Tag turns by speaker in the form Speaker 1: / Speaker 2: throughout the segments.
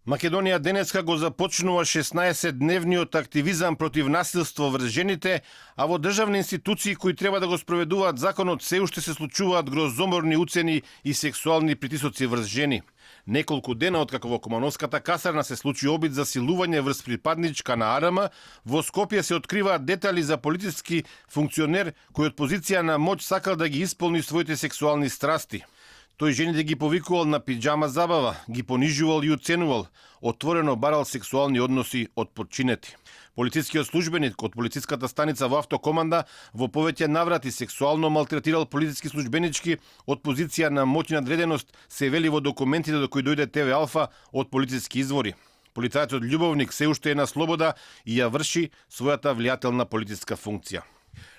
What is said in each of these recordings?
Speaker 1: Македонија денеска го започнува 16-дневниот активизам против насилство врз жените, а во државни институции кои треба да го спроведуваат законот се уште се случуваат грозоморни уцени и сексуални притисоци врз жени. Неколку дена откако во Кумановската касарна се случи обид за силување врз припадничка на АРМ, во Скопје се откриваат детали за политички функционер кој од позиција на моќ сакал да ги исполни своите сексуални страсти. Тој жените ги повикувал на пиджама забава, ги понижувал и уценувал, отворено барал сексуални односи од подчинети. Полицискиот службеник од полициската станица во Автокоманда во повеќе наврати сексуално малтретирал полициски службенички од позиција на моќ и надреденост, се вели во документите до кои дојде ТВ Алфа од полициски извори. Полицајецот љубовник се уште е на слобода и ја врши својата влијателна политичка функција.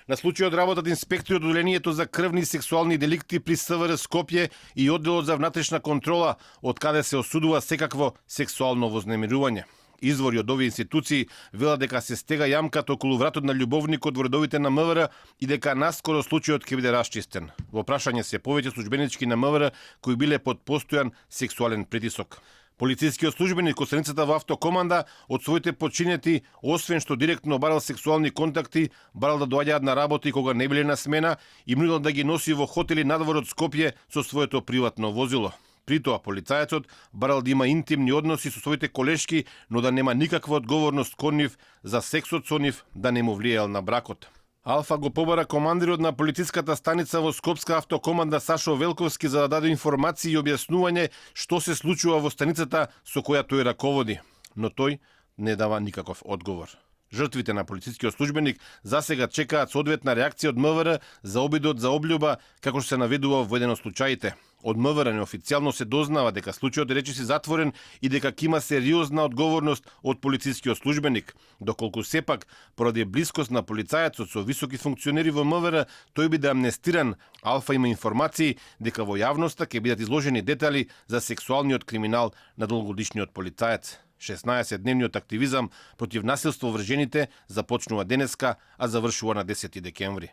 Speaker 1: На случајот работат инспектори од одделението за крвни и сексуални деликти при СВР Скопје и одделот за внатрешна контрола, од каде се осудува секакво сексуално вознемирување. Извори од овие институции велат дека се стега јамката околу вратот на љубовникот во редовите на МВР и дека наскоро случајот ќе биде расчистен. Во прашање се повеќе службенички на МВР кои биле под постојан сексуален притисок. Полицискиот службеник од станицата во Автокоманда од своите подчинети, освен што директно барал сексуални контакти, барал да доаѓаат на работа и кога не биле на смена, им нудел да ги носи во хотели надвор од Скопје со своето приватно возило. При тоа полицајецот барал да има интимни односи со своите колешки, но да нема никаква одговорност кон нив за сексот со нив, да не му влијаел на бракот. Алфа го побара командирот на полициската станица во Скопска Автокоманда Сашо Велковски за да даде информации и објаснување што се случува во станицата со која тој раководи, но тој не дава никаков одговор. Жртвите на полицискиот службеник засега чекаат соодветна реакција од МВР за обидот за облјуба, како што се наведува во еден од случаите. Од МВР неофицијално се дознава дека случајот е речиси затворен и дека ќе има сериозна одговорност од полицискиот службеник, доколку сепак поради блискост на полицајецот со високи функционери во МВР, тој биде амнестиран. Алфа има информации дека во јавноста ќе бидат изложени детали за сексуалниот криминал на долгогодишниот полицаец. 16-дневниот активизам против насилство врз жените започнува денеска, а завршува на 10 декември.